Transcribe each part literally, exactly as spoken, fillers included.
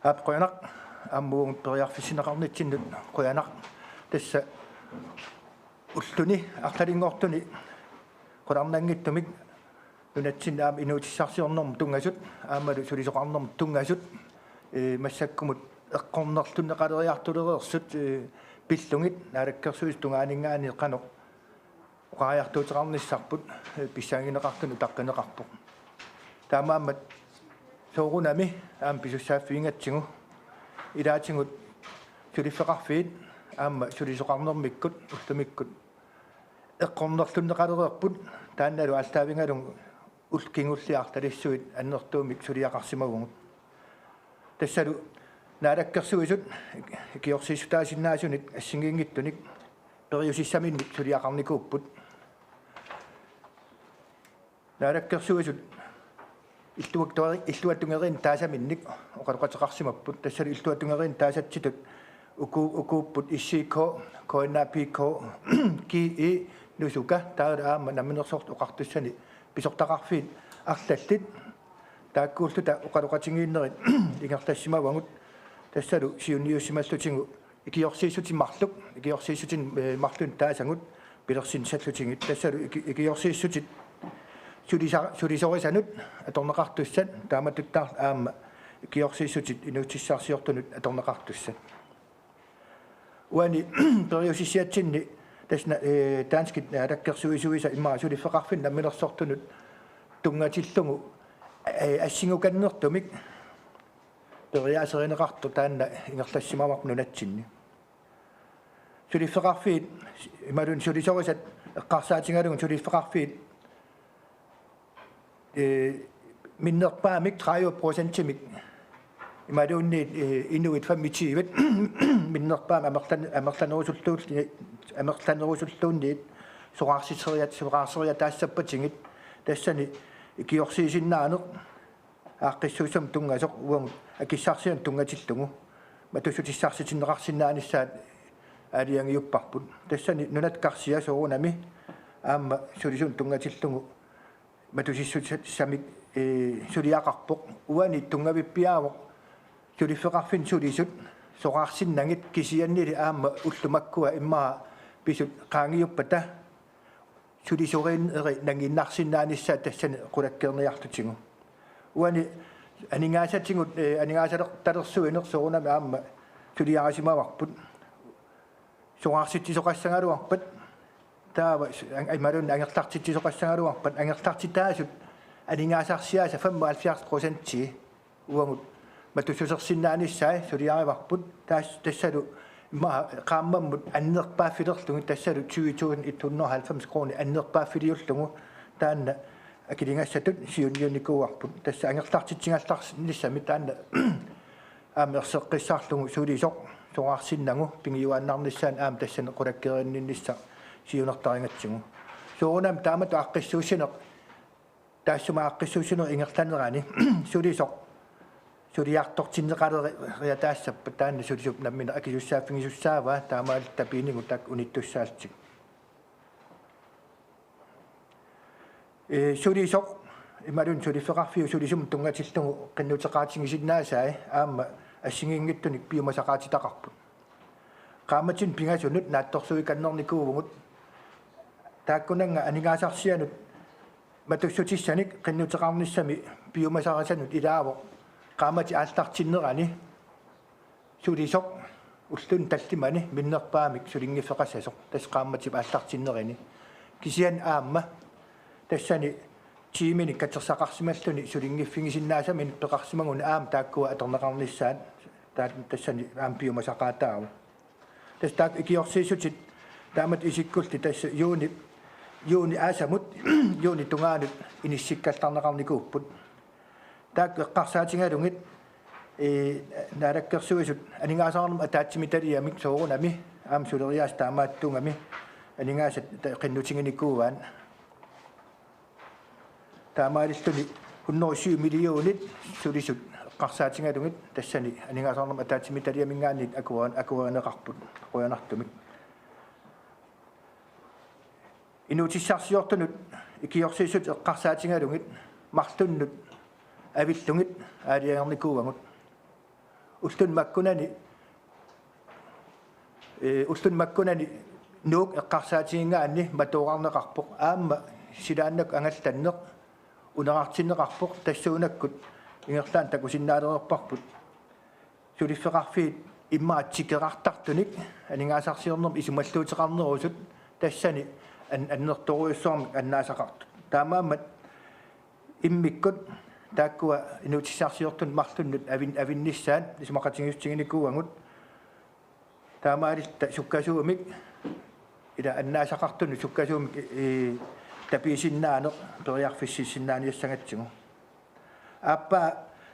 Aap, qujanaq. Aamma uagut periarfissinneqarnitsinnut qujanaq. Tassa ulluni arlalinngortuni qularnanngitsumik nunatsinni aamma inuutissarsiornermut tunngasut aammalu sulisoqarnermut tunngasut, ee, massakkumut eqqornerlunneqaleriartulereersut, ee, pillugit Naalakkersuisut tungaaninngaanniit qanoq oqariartuuteqarnissarput, ee, pissangagineqartunut utaqqineqarpoq. Taamaammat soorunami aamma pisussaaffigigatsigu ilaatigut suliffeqarfiit aamma sulisoqarnermikkut ullumikkut eqqornerlunneqalereerput, taannalu aallaavigalugu ullut kingulliit arlalissuit annertuumik suliaqarsimavugut. Tassalu Naalakkersuisut ikiorsiissutaasinnaasunik assigiinngitsunik periusissaminnik suliaqarnikuupput. Naalakkersuisut illuat-, illuatungeriinnik taasaminnik oqaloqateqarsimapput. Tassalu illuatungeriinnik taasatsitut uku-, ukuupput S I K, K N A P K, G E, Nusuka, taavalu aamma Namminersorlutik Oqartussani pisortaqarfiit arlallit. Taakkuulluta oqaloqatigiinnerit ingerlassimavagut. Tassalu siunniussimallutigu ikiorsiissutit marluk, ikiorsiissutit, ee, marluk taasagut pilersinnissallutigit. Tassalu iki-, ikiorsiissutit sulisa-, sulisorisanut atorneqartussat, taamatuttaaq aamma ikiorsiissutit inuutissarsiortunut atorneqartussat. Uani periusissiatsinni tassa, ee, danskit naalakkersuisuisa immaqa suliffeqarfinnut namminersortunut tunngatillugu, ee, assingukannertumik periaaserineqartoq taanna ingerlassimavarput nunatsinni. Suliffeqarfiit imaluunniit sulisorisat eqqarsaatigalugit suliffeqarfiit, ee, minnerpaamik tredive procentimik imaluunniit, ee, inuit femogtyve minnerpaamik amerlan-, amerlanerusulluunniit, amerlanerusulluunniit soraarsiseriat-, soraarseriataassappatigut tassani ikiorsiisinnaaneq aaqqissuussamut tunngasoq uagut akissarsianut tunngatillugu matussutissarsitsinneqarsinnaanissaat aalajangiupparput. Tassani nunatta karsia soorunami aamma sulisunut tunngatillugu matusissutissamik, ee, suliaqarpoq. Uani tunngavippiaavoq suliffeqarfinnut sulisut soraarsinnagit, kisiannili aamma ullut makkua immaqa pisut qaangiuppata sulisoriinnerit nangiinnarsinnaanissaat tassani qulakkeerniarlutigu. Uani aningaasatigut, ee, aningaasalertalersuineq soorunami aamma suliarisimavarput. Soraarsittisoqassagaluarpat taava s-, an-, imaluunniit angerlartitsisoqassagaluarpat angerlartitaasut aningaasarsiaasa femoghalvfjerds procentii uagut matussusersinnaanissaat suliarivarput. Taas-, tassalu immaqa qaammammut annerpaaffilerlugit, tassalu tyve tusind et hundrede og halvfems kroner annerpaaffiliullugu taanna akiligassatut siunniunnikuuarput. Tassa angerlartitsigallarnissamik taanna aamma erseqqissarlugu sulisoq soraarsinnagu pigiuaannarnissaanut aamma tassani qulakkeerinninnissaq siunertarigatsigu. Soorunami taamatut aaqqissuussineq, taassuma aaqqissuussinerup ingerlanerani sulisoq suliartortinneqaleriataassappat taanna sulisup nammineq akisussaaffigisussaavaa, taamaalilluta piinigut taakku unittussaallutik. Ee, sulisoq imaluunniit suliffeqarfiup sulisumut tunngatillugu qinnuteqaatigisinnaasaat aamma assigiinngitsunik piumasaqaatitaqarput. Qaammatini pingasunut naatsorsuikannernikuuvugut. Taakkunannga aningaasarsianut matussutissanik qinnuteqarnissami piumasarisanut ilaavoq qaammatip aallartinnerani sulisoq ulluni tallimani minnerpaamik sulinngiffeqassasoq, tassa qaammatip aallartinnerini. Kisianni aamma tassani tiiminik katersaqarsimalluni sulinngiffigisinnaasaminnik peqarsimaguni aamma taakkua atorneqarnissaat taa-, tassani aamma piumasaqaataavoq. Tassa taakku ikiorsiissutit taamatut isikkullit tassa juuni, juuni aasamut, juunip tungaanut inissikkallarneqarnikuupput. Taakku eqqarsaatigalugit, ee, Naalakkersuisut aningaasaqarnermut ataatsimiititaliamik soorunami aamma suleriaaseq taamaattumami aningaasat ta-, qinnutiginikuuaat. Taamaalilluni hundrede og syv millionit sulisut eqqarsaatigalugit tassani aningaasaqarnermut ataatsimiititaliaminngaanniit akuer-, akuerineqarput qujanartumik. Inuutissarsiortunut ikiorsiissut eqqarsaatigalugit marlunnut avillugit aalajangernikuuagut. ulluni makkunani, ee, ulluni makkunani Nuuk eqqarsaatigigaanni matoorarneqarpoq, aamma silaannakkut angallanneq unerartinneqarpoq, tassuunakkut ingerlaannaq takusinnaalereerparput suliffeqarfiit immaqa tikerartartunik aningaasarsiornermi isumalluuteqarnerusut tassani an-, annertoorujussuarmik annaasaqartut. Taamaammat immikkut taakkua inuutissarsiortunut marlunnut avin-, avinnissaat isumaqatigiissutiginikuuagut. Taamaalilluta sukkasuumik, ila annaasaqartunut sukkasuumik, i-, i-, tapiisinnaaneq periarfissiissinnaaniassagatsigu. Aappaa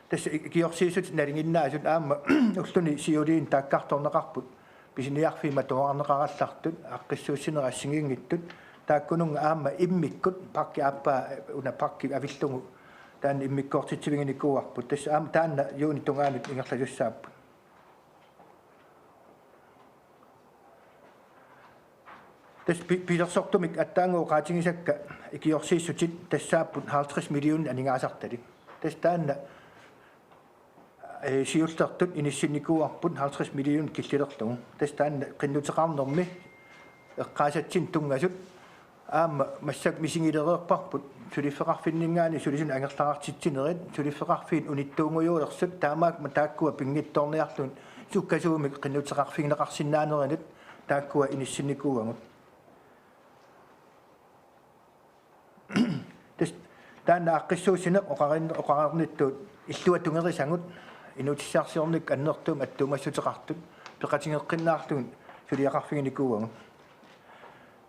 tassa ik-, ikiorsiissutit nalinginnaasut aamma ulluni siuliini taakkartorneqarput pisiniarfiit matoorarneqarallartut aaqqissuussinerit assigiinngitsut, taakkununnga aamma immikkut parki aappaa, una parki avillugu taanna immikkoortitsiviginikuuarput. Tassa aamma taanna juunip tungaanut ingerlasussaapput. Tassa pi-, pilersortumik aatsaannguaq oqaatigisakka ikiorsiissutit tassaapput halvtreds millionit aningaasartalik. Tassa taanna, ee, siullertut inissinnikuuarput halvtreds millionit killilerlugu. Tassa taanna qinnuteqarnermi eqqaasatsinnut tunngasut, aamma massakkut misigilereerparput suliffeqarfinninngaanniit sulisunut angerlartitsinerit, suliffeqarfiit unittuunngujuulersut, taamaammat taakkua pinngitsoorniarlugit sukkasuumik qinnuteqarfigineqarsinnaanerinut taakkua inissinnikuuagut. Tassa taanna aaqqissuussineq oqarin-, oqarnittut illuatungerisagut inuutissarsiornikkut annertuumik attuumassuteqartut peqatigeqqinnaarlugit suliaqarfiginikuuagut.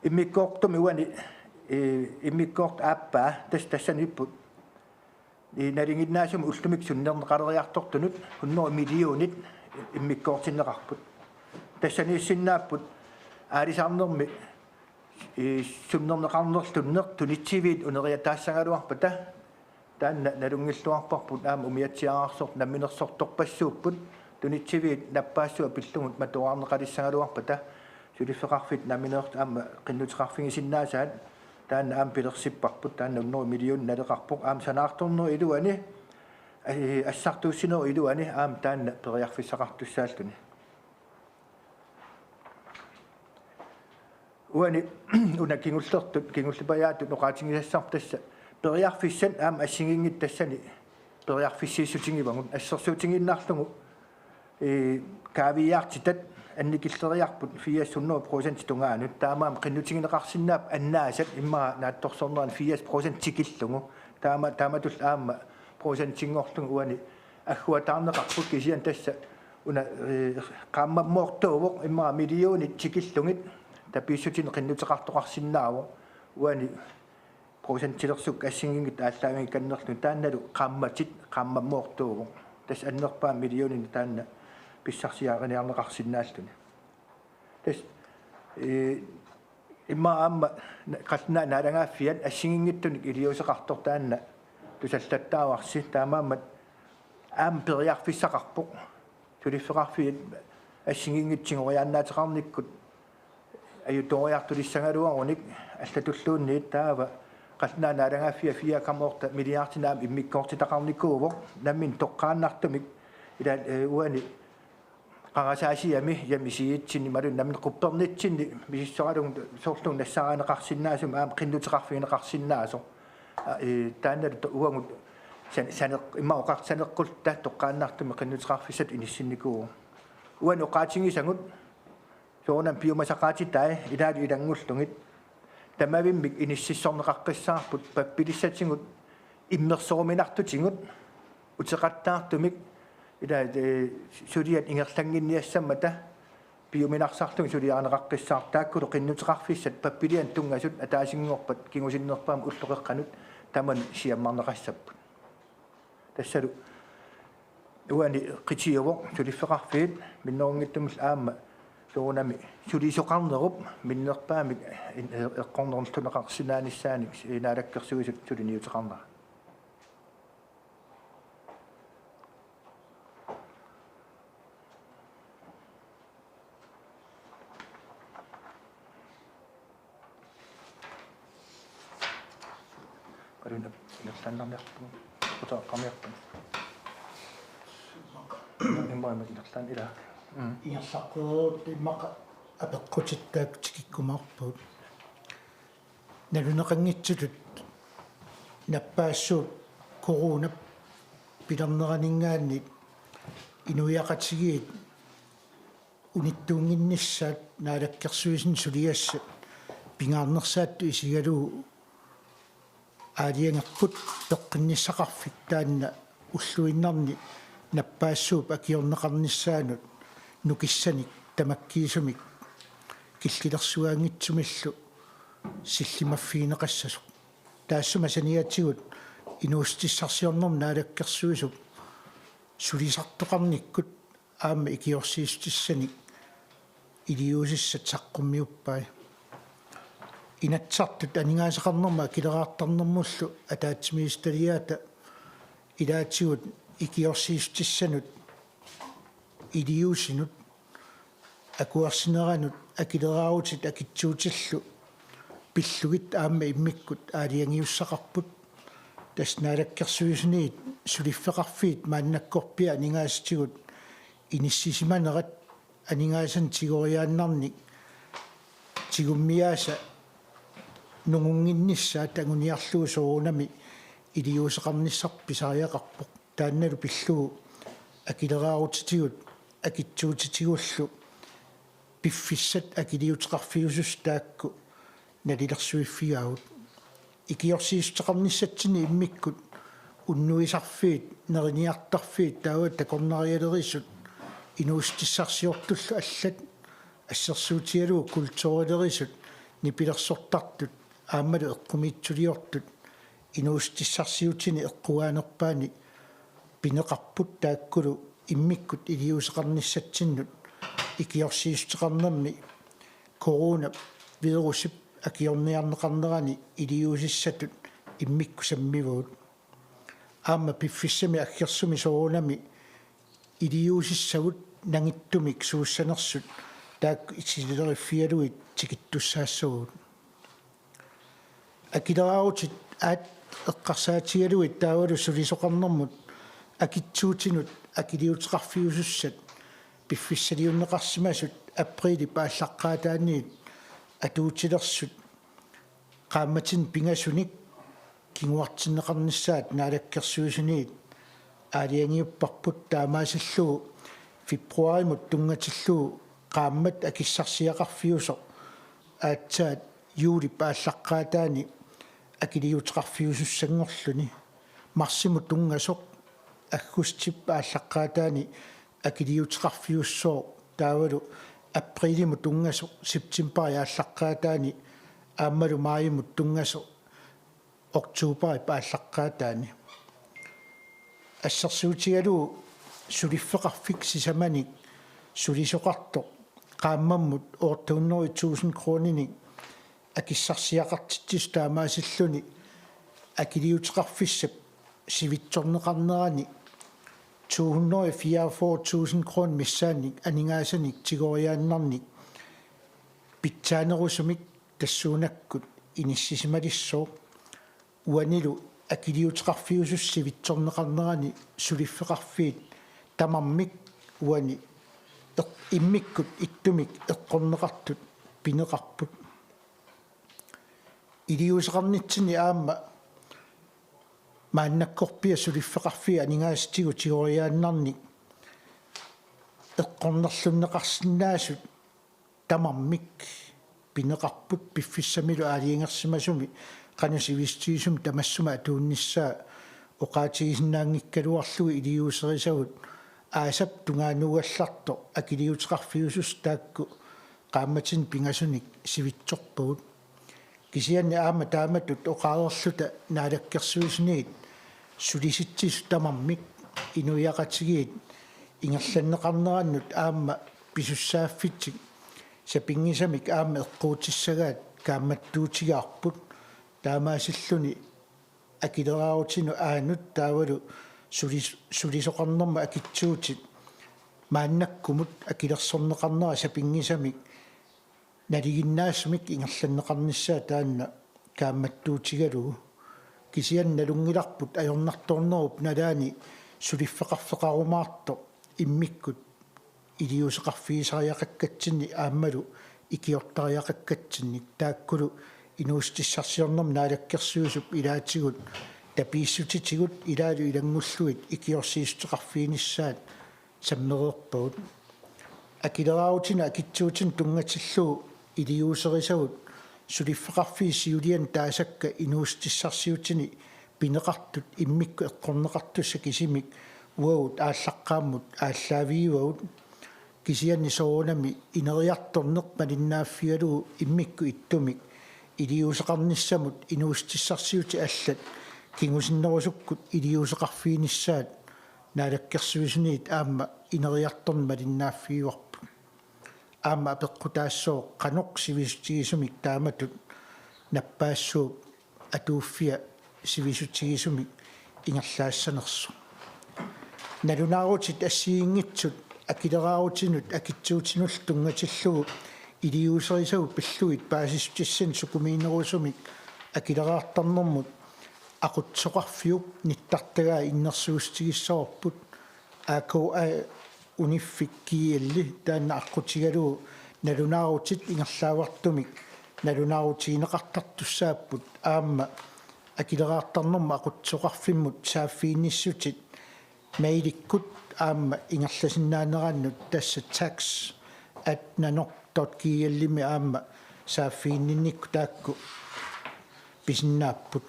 Immikkoortumi uani, ee, immikkoortoq aappaa, tassa tassaniipput, ee, nalinginnaasumik ullumikkut sunnerneqaleriartortunut hundrede millionit immikkoortinneqarput. Tassaniissinnaapput aalisarnermi, ee, sunnerneqarnerlunneq tunitsiviit uneriataassagaluarpata, taanna nalunngilluarparput aamma umiatsiaararsortut namminersortorpassuupput, tunitsiviit nappaassuaq pillugu matoorarneqalissagaluarpata suliffeqarfiit nammineer-, aamma qinnuteqarfigisinnaasaat, taanna aamma pilersipparput, taanna hundrede millionit naleqarpoq, aamma sanaartornerup iluani, ee, assartuussinerup iluani aamma taanna periarfissaqartussaalluni. Uani una kingullertut, kingullipajaatut oqaatigisassarput tassa periarfissat aamma assigiinngitsut tassani periarfissiissutigivagut, assersuutigiinnarlugu, ee, kaaviiaartitat annikilleriarput firs hundrede procent tungaanut, taamaammat qinnutigineqarsinnaapput annaasat immaqa naatsorsornerani firs procent tikillugu, taama-, taamatullu aamma procentinngorlugu uani agguataarneqarput, kisianni tassa una, ee, qaammammoortuuvoq, immaqa millionit tikillugit tapiissutinik qinnuteqartoqarsinnaavoq, uani procentilersukkat assigiinngitsut aallaavigikannerlugit, taannalu qaammatit qaammammoortuuvoq. Tassa annerpaamik millioninik taanna pissarsiariniarneqarsinnaalluni. Tassa, ee, immaqa aamma na-, Qallunaat Naalagaaffiat assigiinngitsunik iliuuseqartoq taanna tusallattaavarsi, taamaammat aamma periarfissaqarpoq. Suliffeqarfiit assigiinngitsut tigoriaannaateqarnikkut ajutooriartulissagaluarunik allatulluunniit, taava Qallunaat Naalagaaffiat fire komma otte milliardinik aamma immikkoortitaqarnikuuvoq, nammineq toqqaannartumik, ila, ee, uani qarasaasiami, jam isigiitsinni imaluunniit nammineq quppernitsinni misissoralugu soorlugu nassaarineqarsinnaasumik aamma qinnuteqarfigineqarsinnaasoq. Aa, ee, taannalu to-, uagut san-, saneq-, immaqa oqartoq saneqqulluta toqqaannartumik qinnuteqarfissatut inissinnikuuvoq. Uani oqaatigisagut soorunami piumasaqaatitai ilaalu ilanngullugit tamavimmik inississorneqaqqissaarput pappilissatigut immersoruminartutigut uteqattaartumik, ila, ee, suliat ingerlannginniassammata piuminarsarlugit suliarineqaqqissaartut, taakkulu qinnuteqarfissat pappilianut tunngasut ataasinngorpat kingusinnerpaamik ulloqeqqanut tamanut siammarneqassapput. Tassalu uani qitiuvoq suliffeqarfiit minnerunngitsumillu aamma soorunami sulisoqarnerup minnerpaamik in-, eqqornerulluneqarsinnaanissaanik Naalakkersuisut suliniuteqarnera. Qaluna ingerlaannarniarpugut, qutaaqqarniarpugut. Immaqa ingerlaannaq ilaa. Ingerlaqqereerutta immaqa apeqqutittaaq tikikkumaarpugut. Naluneqanngitsutut nappaassuup coronap pilerneraninngaanniit inuiaqatigiit unittuunnginnissaat naalakkersuisuni suliassat pingaarnersaattut isigalugu aalajangerput peqqinnissaqarfik taanna ulluinnarni nappaassuup akiorneqarnissaanut nukissanik tamakkiisumik killilersugaanngitsumillu sillimaffigineqassasoq. Taassuma saniatigut inuussutissarsiornermut naalakkersuisup sulisartoqarnikkut aamma ikiorsiissutissanik iliuusissat saqqummiuppai. Inatsisartut aningaasaqarnermut akileraartarnermullu ataatsimiititaliaata ilaatigut ikiorsiissutissanut iliuusinut akuersineranut akileraarutit akitsuutillu pillugit aamma immikkut aalajangiussaqarput. Tassa naalakkersuisuniit suliffeqarfiit maannakkorpiaq aningaasatigut inissisimanerat aningaasanik tigoriaannarnik tigummiaasa nungunnginnissaat anguniarlugu soorunami iliuuseqarnissaq pisariaqarpoq. Taannalu pillugu akileraarutitigut akitsuutitigullu piffissat akiliuteqarfiusussat taakku nalilersuiffigaagut. Ikiorsiissuteqarnissatsinni immikkut unnuisarfiit, neriniartarfiit taava takornarialerisut inuussutissarsiortullu allat assersuutigalugu kulturilerisut nipilersortartut aammalu eqqumiitsuliortut inuussutissarsiutini eqqugaanerpaani pineqarput. Taakkulu immikkut iliuuseqarnissatsinnut ikiorsiissuteqarnermi coronavirusip akiorniarneqarnerani iliuusissatut immikkut sammivagut. Aamma piffissami aggersumi soorunami iliuusissagut nangittumik suussanersut taakku itileriffigalugit tikittussaassavagut. Akileraarutit aat eqqarsaatigalugit taavalu sulisoqarnermut akitsuutinut akiliuteqarfiusussat piffissaliunneqarsimasut aprilip aallaqqaataaniit atuutilersut qaammatini pingasunik kinguartinneqarnissaat naalakkersuisuniit aalajangiupparput. Taamaasillugu februarimut tunngatillugu qaammat akissarsiaqarfiusoq aatsaat juulip aallaqqaataani akiliuteqarfiusussanngorluni. Marsimut tunngasoq aggustip aallaqqaataani akiliuteqarfiussooq taavalu aprilimut tunngasoq septembarip aallaqqaataani aammalu maajimut tunngasoq oktobarip aallaqqaataani. Assersuutigalugu suliffeqarfik sisamanik sulisoqartoq qaammammut otte hundrede tusind kroninik akissarsiaqartitsisut taamaasilluni akiliuteqarfissap sivitsorneqarnerani to hundrede fireogfyrre tusind kroner missaannik aningaasanik tigoriaannarnik pitsaanerusumik tassuunakkut inissisimalissaaq. Uanilu akiliuteqarfiusussat sivitsorneqarnerani suliffeqarfiit tamarmik uani eq-, immikkut ittumik eqqorneqartut pineqarput. Iliuuseqarnitsinni aamma maannakkorpiaq suliffeqarfiit aningaasatigut tigoriaannarnik eqqornerlunneqarsinnaasut tamarmik pineqarput. Piffissamilu aalajangersimasumi qanoq sivisutigisumik tamassuma atuunnissaa oqaatigisinnaanngikkaluarlugu iliuuserisagut aasap tungaanuugallartoq akiliuteqarfiusussat taakku qaammatini pingasunik sivitsorpagut. Kisianni aamma taamatut oqareerluta naalakkersuisuniit sulisitsisut tamarmik inuiaqatigiit ingerlanneqarnerannut aamma pisussaaffitsik sapinngisamik aamma eqquutissagaat kaammattuutigaarput. Taamaasilluni akileraarutinut aanut taavalu sulis-, sulisoqarnermut akitsuutit maannakkumut akilersorneqarnera sapinngisamik nalinginnaasumik ingerlanneqarnissaa taanna kaammattuutigalugu. Kisianni nalunngilarput ajornartornerup nalaani suliffeqarfeqarumaartoq immikkut iliuuseqarfigisariaqakkatsinnik aammalu ikiortariaqakkatsinnik, taakkulu inuussutissarsiornermut naalakkersuisup ilaatigut tapiissutitigut ilaalu ilanngullugit ikiorsiissuteqarfiginissaat sammereerpagut. Akileraarutinik akitsuutinut tunngatillugu iliuuserisagut suliffeqarfiit siuliani taasakka inuussutissarsiutini pineqartut immikkut eqqorneqartussat kisimik uagut aallaqqaammut aallaavigivagut, kisianni soorunami ineriartorneq malinnaaffigalugu immikkut ittumik iliuuseqarnissamut inuussutissarsiutit allat kingusinnerusukkut iliuuseqarfiginissaat naalakkersuisuniit aamma ineriartorneq malinnaaffigivarput. Aamma apeqqutaassooq qanoq sivisutigisumik taamatut nappaassuup atuuffia sivisutigisumik ingerlaassanersoq. Nalunaarutit assigiinngitsut akileraarutinut akitsuutinullu tunngatillugu iliuuserisagut pillugit paasissutissanik sukumiinerusumik akileraartarnermut aqutsisoqarfiup nittartagaa innersuussutigissavarput. A K A uniffik G L-i taanna aqqutigalugu nalunaarutit ingerlaavartumik nalunaarutigineqartartussaapput aamma akileraartarnermut aqutsisoqarfimmut saaffiginnissutit mailikkut aamma ingerlasinnaanerannut, tassa tax at nanoq dot G L-imi aamma saaffiginninnikkut taakku pisinnaapput.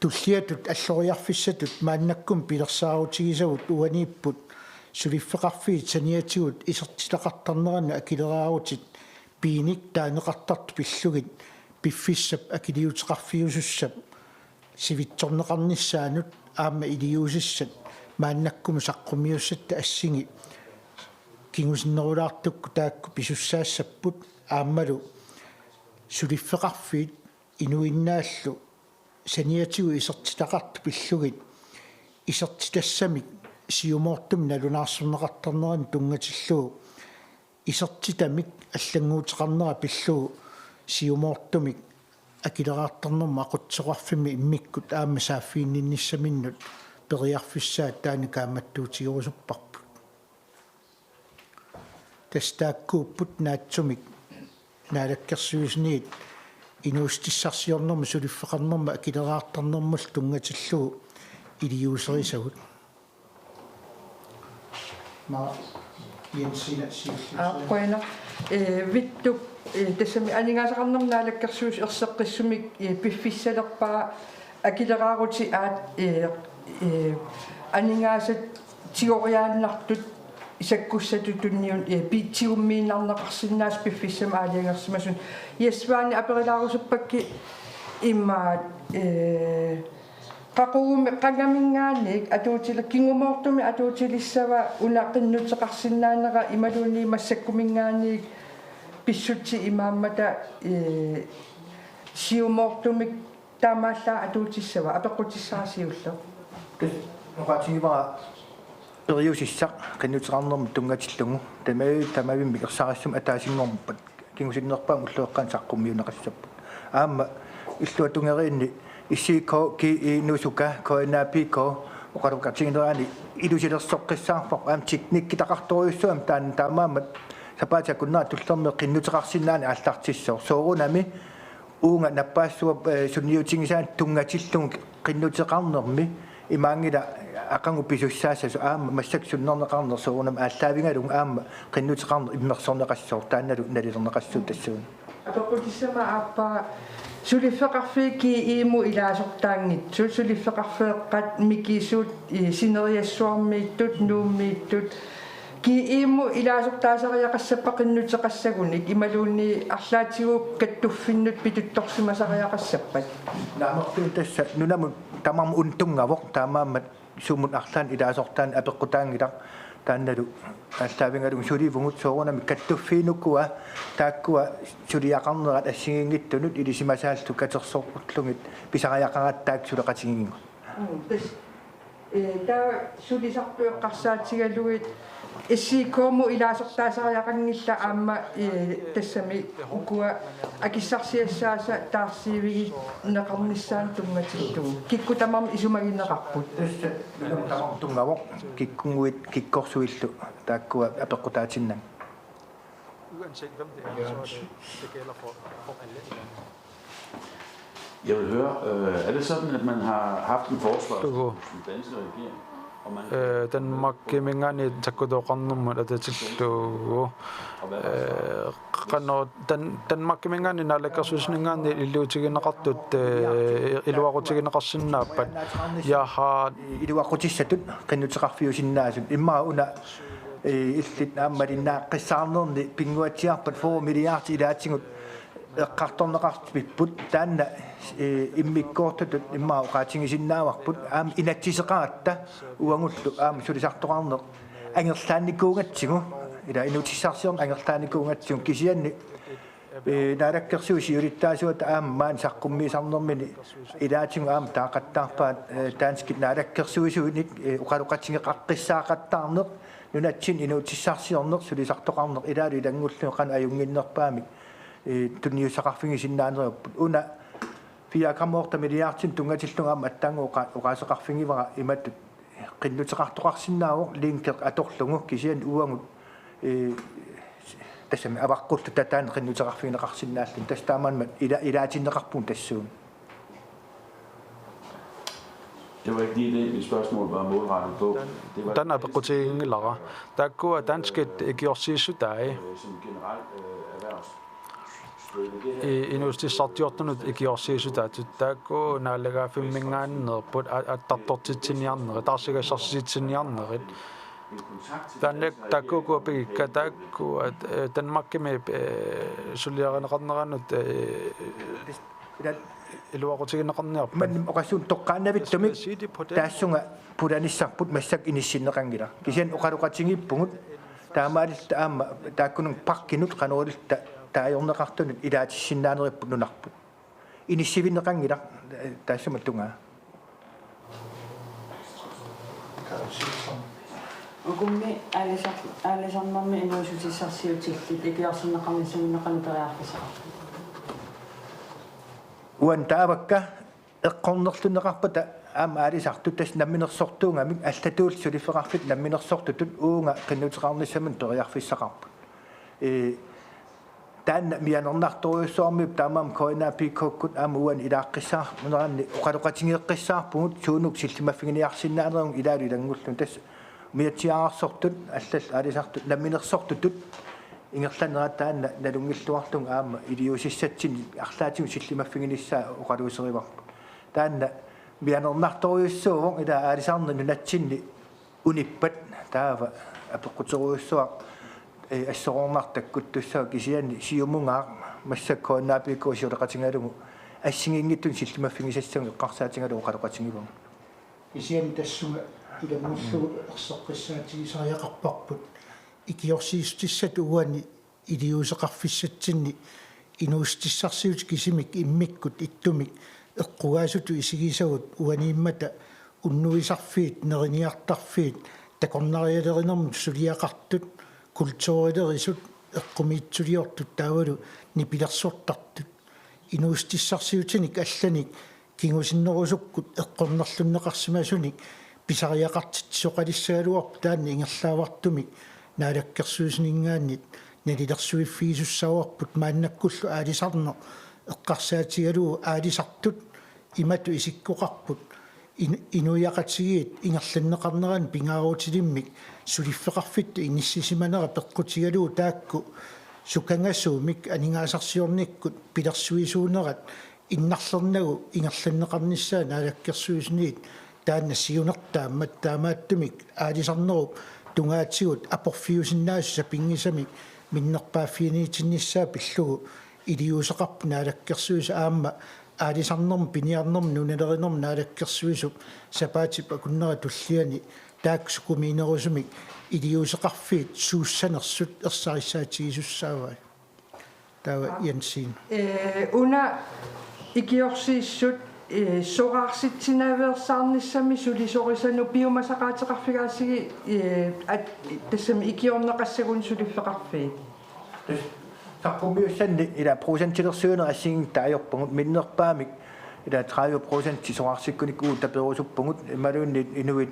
Tulliatut alloriarfissatut maannakkut pilersaarutigisagut uaniipput suliffeqarfiit saniatigut isertitaqartarnerannut akileraarutit piinik taaneqartartut pillugit piffissap akiliuteqarfiusussap sivitsorneqarnissaanut aamma iliuusissat maannakkut saqqummiussatta assingi kingusinnerulaartukkut taakku pisussaassapput aammalu suliffeqarfiit inuinnaallu saniatigut isertitaqartut pillugit isertitassamik siumoortumik nalunaarsorneqartarnerannut tunngatillugu isertitamik allannguuteqarnera pillugu siumoortumik akileraartarnermut aqutsisoqarfimmi immikkut aamma saaffiginninnissaminnut periarfissaat taanna kaammattuutigerusupparput. Tassa taakkuupput naatsumik naalakkersuisuniit inuussutissarsiornermut suliffeqarnermut akileraartarnermullu tunngatillugu iliuuserisagut. Maa Jensina siulliussaagut. Aa, qujanaq. Ee, Vittup, ee, tassami aningaasaqarnermut naalakkersuisut erseqqissumik, ee, piffissalerpara akileraarutit aat, ee, ee, aningaasat tigoriaannartut sakkussatut tunniuttut, ee, pi-, tigummiinnarneqarsinnaasut piffissami aalajangersimasuni. Jesvani aperilaarusuppakka imaat, ee, qaqugumi qangaminngaanniit atuutili-, kingumoortumik atuutilissava una qinnuteqarsinnaanera imaluunniit massakkuminngaanniit pissutsit imaammata, ee, siumoortumik taamaallaat atuutissava, apeqqutissara siulleq. Tassa oqaatigivara periusissaq qinnuteqarnermut tunngatillugu tamavi-, tamavimmik ersarissumik ataasinngormat kingusinnerpaamik ulloqeqqanut saqqummiunneqassapput. Aamma illuatungeriinni S I K, G I, Nuusuka, K N A P K oqaloqatiginerani ilusilersoqqissaarparput aamma teknikkitaqartorujussuarmik taanna, taamaammat sapaatip akunnera tullermik qinnuteqarsinnaaneq aallartissaaq. Soorunami uunga nappaassuup, ee, sunniutigisaanut tunngatillugu qinnuteqarnermi imaanngilaq aqagu pisussaassasoq aamma massakkut sunnerneqarneq soorunami aallaavigalugu aamma qinnuteqarneq immersorneqassaaq, taannalu nalilerneqassaaq tassuuna. Apeqqutissama aappara suliffeqarfiit G I-mut ilaasortaanngitsut, suliffeqarfeeqqat mikisut, ee, sineriassuarmiittut, Nuummiittut, G I-mut ilaasortaasariaqassappat qinnuteqassagunik imaluunniit arlaatigut kattuffinnut pituttorsimasariaqassappat? Naamertuun tassa nunamut tamarmut untunngavoq, taamaammat sumut arlaannik ilaasortaaneq apeqqutaanngilaq, taannalu aallaavigalugu sulivugut soorunami kattuffiit ukua taakkua suliaqarnerat assigiinngitsunut ilisimasaallu katersorlugit pisariaqaratta taakku suleqatigigigut. Mm, tassa. Ee, taava sulisartut eqqarsaatigalugit S I K-mut ilaasortaasariaqanngillat aamma, eh, tassami ukua akissarsiassaasa taarsiivigineqarnissaanut tunngatillugu. Kikkut tamarmik isumagineqarput. Tassa tamarmik tunngavoq kikkunnguit kikkorsuillu taakkua apeqqutaatinnagit. Uanset hvem det er, så er det, det gælder for, for alle i landet. Jeg vil høre, øh, er det sådan, at man har haft en forespørgsel Dugu. Hos den danske regering, og man Øh, Danmarkiminngaanniit sakkutooqarnermut atatillugu. Øh, qanoq Dan-, Danmarkiminngaanniit naalakkersuisuninngaanniit iliuutigineqartut, øh, iluaqutigineqarsinnaappat. Jaha. Iluaqutissatut qinnuteqarfiusinnaasut. Immaqa una, øh, illit aamma malinnaaqqissaarnerni pinnguatsiarpat fyrre milliard ilaatigut eqqartorneqarpipput taanna, eh, immikkoortutut immaqa oqaatigisinnaavarput aamma inatsiseqaratta uagullu aamma sulisartoqarneq angerlaannikuugatsigu ila inuussutissarsiorneq angerlaannikuugatsigu kisianni, eh, naalakkersuisut siulittaasuata aamma maani saqqummiisarnermini ilaatigut aamma taaqattaarpaat, eh, danskit naalakkersuisuinik, eh, oqaloqatigeqaqqissaaqattaarneq nunatsinni inuussutissarsiorneq sulisartoqarneq ilaalu ilanngullugit qanoq ajunnginnerpaamik eh, tunniussaqarfigisinnaanerupput. Una fire komma otte milliardinik tunngatillugu aamma aatsaannguaq oqa-, oqaaseqarfigivara imatut qinnuteqartoqarsinnaavoq linki atorlugu kisianni uagut, eh, tassami avaqqulluta taanna qinnuteqarfigineqarsinnaalluni tassa taamaammat ila-, ilaatinneqarpugut tassuuna. Det var ikke lige det, mit spørgsmål var målrettet på. Det var Taanna apeqqutiginngilara. Taakkua danskit ikiorsiissutai. Øh, som generelt, øh, erhvervs- I-, inuussutissarsiortunut ikiorsiissutaatut taakku naalagaaffimminngaanneerput a-, attartortitsiniarnerit, taarsigassarsitsiniarnerit. Taanna taakku ukua pigikka taakku, at, eh, Danmarkimi, eh, suliarineqarneranut, eh, Ila- iluaqutigineqarniarpat. Imannak oqassuunneq toqqaannavittumik taassunga pulanissarput massakkut inissinneqanngilaq. Kisianni oqaloqatigiippugut taamaalilluta aamma taakkununnga parkinut qanoq iliorluta taajorneqartunut ilaatissinnaanerput nunarput. Inissiivinneqanngilaq, eh, taassuma tungaa. Ukummi aalisar-, aalisarnermi inuussutissarsiutillit ikiorserneqarnissaminni qanoq periarfissaqarpit? Uani taavakka eqqornerlunneqarpata aamma aalisartut tassa namminersortuugamik allatuut suliffeqarfittut namminersortutut uunga qinnuteqarnissaminut periarfissaqarput. Ee, taanna mianernartorujussuarmiuk taamaammat K N A P K-kkut aamma uani ilaaqqissaarneranni oqaloqatigeeqqissaarpugut suunuk sillimaffiginiarsinnaanerugut ilaalu ilanngullugit tassa umiatsiaararsortut allallu aalisartut namminersortutut ingerlanerata taanna nalunngilluarlugu aamma iliuusissatsinnik arlaatigut sillimaffiginissaa oqaluuserivarput. Taanna mianernartorujussuuvoq ila aalisarneq nunatsinni unippat taava apeqquterujussuaq, eh, asseroornartoq takkuttussaavoq kisianni Siumungaaq massakkut K N A P K sioleqatigalugu assigiinngitsunik sillimaffigisassagut eqqarsaatigalugu oqaloqatigivagut. Kisianni tassunga ilanngullugu erseqqissaatigisariaqarparput ikiorsiissutissatut uani iliuuseqarfissatsinni inuussutissarsiutit kisimik immikkut ittumik eqqugaasutut isigisagut uaniimmata unnuisarfiit, neriniartarfiit, takornarialerinermut suliaqartut, kulturilerisut, eqqumiitsuliortut taavalu nipilersortartut. Inuussutissarsiutinik allanik kingusinnerusukkut eqqornerlunneqarsimasunik pisariaqartitsisoqalissagaluarpoq taanna ingerlaavartumik naalakkersuisuninngaanniit nalilersuiffigisussaavarput maannakkullu aalisarneq eqqarsaatigalugu aalisartut imatut isikkoqarput in-, inuiaqatigiit ingerlanneqarneranut pingaarutilimmik suliffeqarfittut inissisimanera peqqutigalugu taakku sukangasuumik aningaasarsiornikkut pilersuisuunerat innarlernagu ingerlanneqarnissaa naalakkersuisuniit taanna siunertaammat taamaattumik aalisarnerup tungaatigut aporfiusinnaasut sapinngisamik minnerpaaffianiitinnissaa pillugu iliuuseqarpoq naalakkersuisut aamma aalisarnermut piniarnermut nunalerinermut naalakkersuisup sapaatip akunnera tulliani taakku sukumiinerusumik iliuuseqarfiit suussanersut ersarissaatigisussaavai. Taava Jensen. Eh, una ikiorsiissut Ee, soraarsitsinaveersaarnissami sulisorisanut piumasaqaateqarfigaassigit, ee, at-, tassami ikiorneqassagunik suliffeqarfiit. Saqqummiussanni ila procentilersuineq assigiinngitsoq ajorpugut, minnerpaamik ila tredive procent soraarsikkunik uagut taperusuppugut, imaluunniit inuit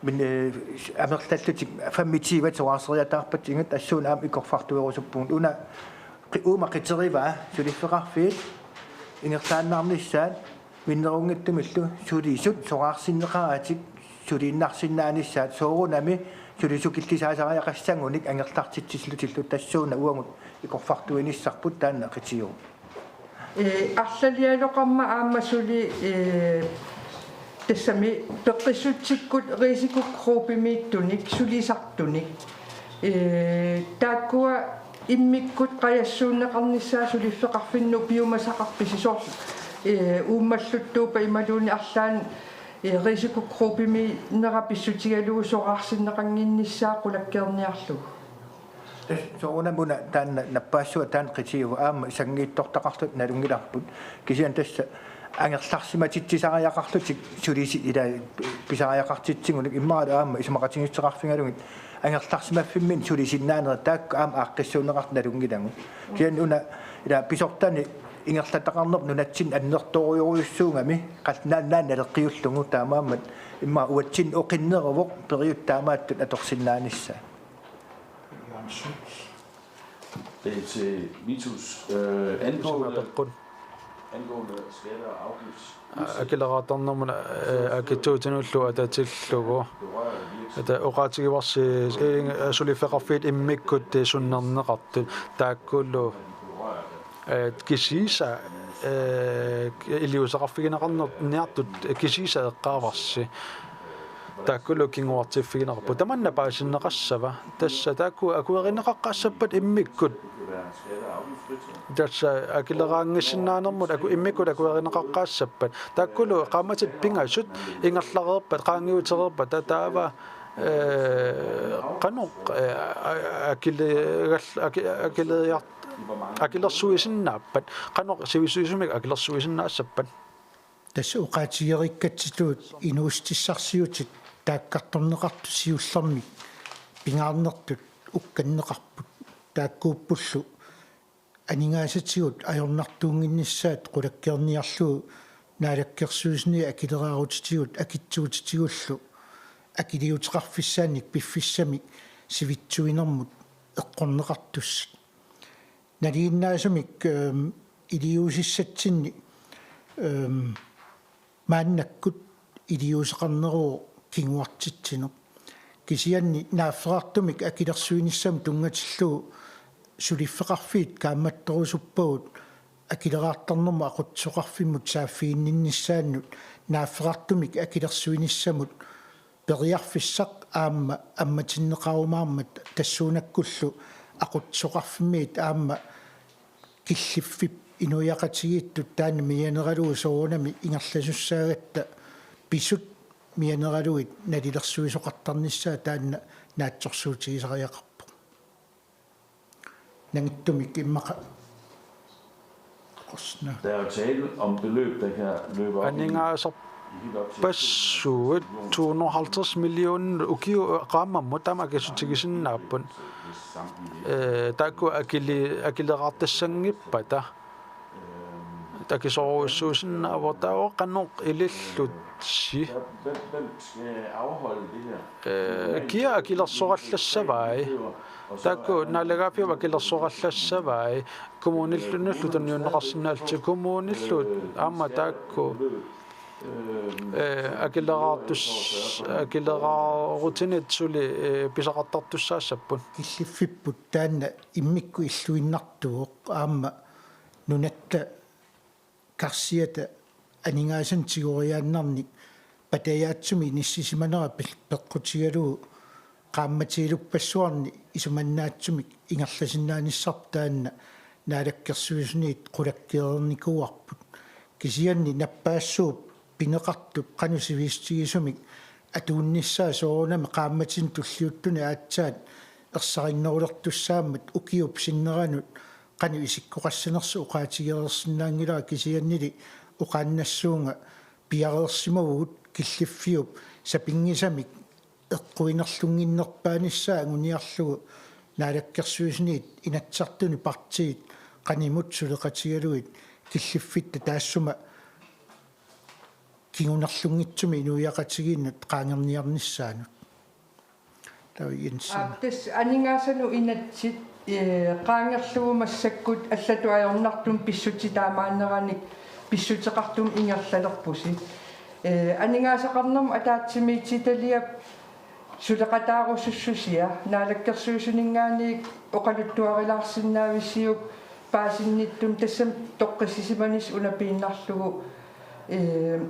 min-, ee, amerlallutik femogtyve soraarseriataarpatsigit, tassuuna aamma ikorfartuerusuppugut. Una qi-, uuma qiterivaa suliffeqarfiit ingerlaannarnissaat minnerunngitsumillu sulisut soraarsinneqaratik suliinnarsinnaanissaat, soorunami sulisut killisaasariaqassagunik angerlartitsissutillu, tassuuna uagut ikorfartuinissarput, taanna qitiuvoq. Ee, arlalialoqarmat aamma suli, ee, tassami peqqissutsikkut risikogruppemiittunik sulisartunik. Ee, taakkua immikkut qajassuunneqarnissaat suliffeqarfinnut piumasaqarpisi, soorlu, ee, uummalluttuuppat imaluunniit arlaannik, ee, risikogruppemiinnera pissutigalugu soraarsinneqannginnissaa qulakkeerniarlugu? Tassa soorunami una taanna nappaassua taanna qitiuvoq, aamma sanngiitsortaqarlutik nalunngilarput. Kisianni tassa angerlarsimatitsisariaqarlutik sulisi-, ila pisariaqartitsigunik, immaqalu aamma isumaqatigiissuteqarfigalugit angerlarsimaffimminni sulisinnaanerit, taakku aamma aaqqissuunneqartut nalunngilagut. Kisianni una ila pisortani ingerlataqarnerput nunatsinni annertoorujorujussuugami, qallunaat naleqqiullugu, taamaammat immaqa uatsinni oqinneruvoq periutsit taamaattut atorsinnaanissaat. Det er til Vitus. Øh, angående, Peqqut. Angående skatter og afgifter. Akileraartarnermut, ee, akitsuutinullu atatillugu. Ata oqaatigivarsi, ee, suliffeqarfiit immikkut, ee, sunnerneqartut. Taakkulu, ee, kisiisa, ee, iliuuseqarfigineqarner-, niartut kisiisa eqqaavarsi. Taakkulu kinguartiffigineqarput. Tamanna paasinneqassava? Tassa taakku akuerineqaqqaassappat immikkut. Tassa akileraanngissinnaanermut aku-, immikkut akuerineqaqqaassappat. Taakkulu qaammatit pingasut ingerlareerpat, qaangiutereerpat, ta-, taava, ee, qanoq, ee, a-, a-, akiligal-, aki-, akileriar-, akilersuisinnaappat, qanoq sivisusumik akilersuisinnaassappat? Tassa oqaatigereerikkatsigut inuussutissarsiutit taakkartorneqartut siullermik pingaarnertut ukkanneqarput. Taakkuuppullu aningaasatigut ajornartuunnginnissaat qulakkeerniarlugu Naalakkersuisuni akileraarutitigut akitsuutitigullu akiliuteqarfissaannik piffissamik sivitsuinermut eqqorneqartussat. Nalinginnaasumik, ehm, iliuusissatsinni, ehm, maannakkut iliuuseqarneruvoq kinguartitsineq. Kisianni naafferartumik akilersuinissamut tunngatillugu suliffeqarfiit kaammattorusuppagut akileraartarnermut aqutsisoqarfimmut saaffiginninnissaannut naafferartumik akilersuinissamut periarfissaq aamma ammatinneqarumaarmat tassuunakkullu aqutsisoqarfimmiit aamma killiffik inuiaqatigiittut taanna mianeralugu soorunami ingerlasussaagatta pisut mianeralugit nalilersuisoqartarnissaa taanna naatsorsuutigisariaqarpoq. Nangittumik immaqa qosna. Der er jo tale om beløb, der kan løbe op i, Aningaasarpassuit i helt op til to hundrede og halvtreds millioner ukiup qaammammut taama akissutigisinnaapput. Hvis samtlige Øh, taakku akili-, akileraartassanngippata. Takisoorujussuusinnaavoq taava qanoq ilillutsi. Hvem, hvem skal afholde det her? Øh, kia akilersorallassavai? Taakku naalagaaffiup akilersorallassavai. Kommunillu tunniunneqarsinnaallutik kommunillu aamma taakku, øh, akileraartus-, akileraarutinik suli, øh, pisaqartartussaassapput. Killiffipput taanna immikkut illuinnartuuvoq aamma nunatta karsiata aningaasanik tigoriaannarnik patajaatsumik inissisimanera pil-, peqqutigalugu qaammatigilupassuarni isumannaatsumik ingerlasinnaanissarput taanna Naalakkersuisuniit qulakkeereernikuuarput. Kisianni nappaassuup pineqartup qanoq sivisutigisumik atuunnissaa soorunami qaammatini tulliuttuni aatsaat ersarinnerulertussaammat ukiup sinneranut qanoq isikkoqassanersoq oqaatigereersinnaanngilara kisiannili oqaannassuunga piareersimavugut killiffiup sapinngisamik eqquinerlunnginnerpaanissaa anguniarlugu naalakkersuisuniit Inatsisartuni partiit qanimut suleqatigalugit killiffitta taassuma kingunerlunngitsumik inuiaqatigiinnut qaangerniarnissaanut. Taava Jensen. Aap, tassa aningaasanut inatsit, ee, qaangerlugu massakkut allatut ajornartumik pissutsit taamaanneranik pissuteqartumik ingerlalerpusi. Ee, aningaasaqarnermut ataatsimiititaliap suleqataarusussusia naalakkersuisuninngaanniit oqaluttuarilaarsinnaavisiuk paasinnittumi, tassami toqqissisimanissaq una piinnarlugu. Ee,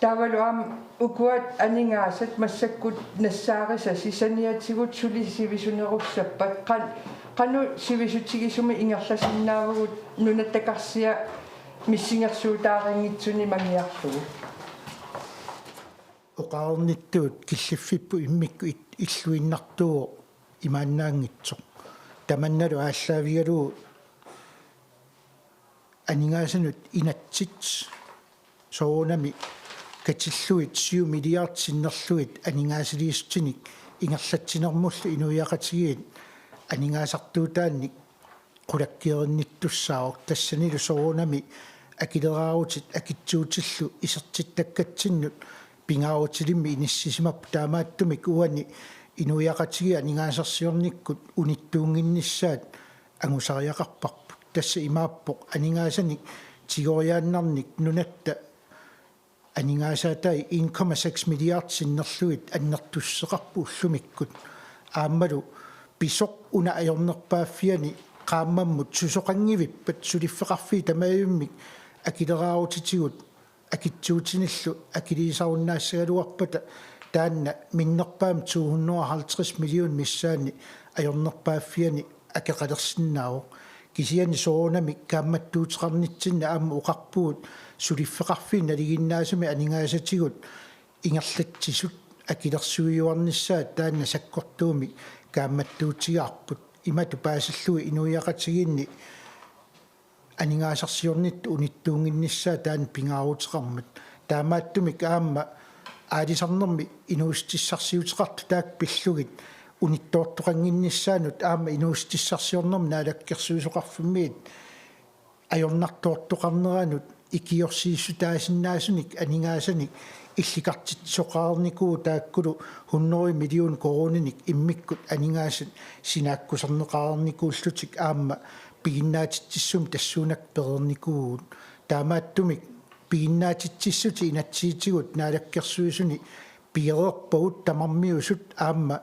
taavalu aamma ukua aningaasat massakkut nassaarisasi saniatigut suli sivisunerussappat, qan-, qanoq sivisutigisumik ingerlasinnaavugut nunatta karsia missingersuutaarinngitsunik mangiarlugu. Oqarnittut killiffipput immikkut it-, illuinnartuuvoq imaannaanngitsoq. Tamannalu aallaavigalugu aningaasanut inatsit soorunami katillugit syv milliard sinnerlugit aningaasaliissutinik ingerlatsinermullu inuiaqatigiit aningaasartuutaannik qulakkeerinnittussaavoq, tassanilu soorunami akileraarutit akitsuutillu isertittakkatsinnik pingaarutilimmik inissisimapput. Taamaattumik uani inuiaqatigiit aningaasarsiornikkut unittuunnginnissaat angusariaqarparput. Tassa imaappoq aningaasanik tigoriaannarnik nunatta aningaasaataat en komma seks milliard sinnerlugit annertussuseqarpoq ullumikkut. Aammalu pisoq una ajornerpaaffiani qaammammut susoqanngivippat suliffeqarfiit tamarmik akileraarutitigut akitsuutinillu akiliisarunnaassagaluarpata taanna minnerpaamik to hundrede og halvtreds million missaanni ajornerpaaffiani akeqalersinnaavoq. Kisianni soorunami kaammattuuteqarnitsinni aamma oqarpugut suliffeqarfiit nalinginnaasumik aningaasatigut ingerlatsisut akilersuiuarnissaat taanna sakkortuumik kaammattuutigaarput. Imatut paasillugu inuiaqatigiinni aningaasarsiornitta unittuunnginnissaa taanna pingaaruteqarmat. Taamaattumik aamma aalisarnermi inuussutissarsiuteqartut taakku pillugit unittoortoqannginnissaannut aamma inuussutissarsiornermi naalakkersuisoqarfimmiit ajornartoortoqarneranut ikiorsiissutaasinnaasunik aningaasanik illikartitsisoqarnikuuvoq, taakkulu hundrede million koruuninik immikkut aningaasat sinaakkuserneqarnikuullutik aamma piginnaatitsissumik tassuunakkut pereernikuuvugut. Taamaattumik piginnaatitsissutit inatsisitigut naalakkersuisuni piareerpagut tamarmiusut aamma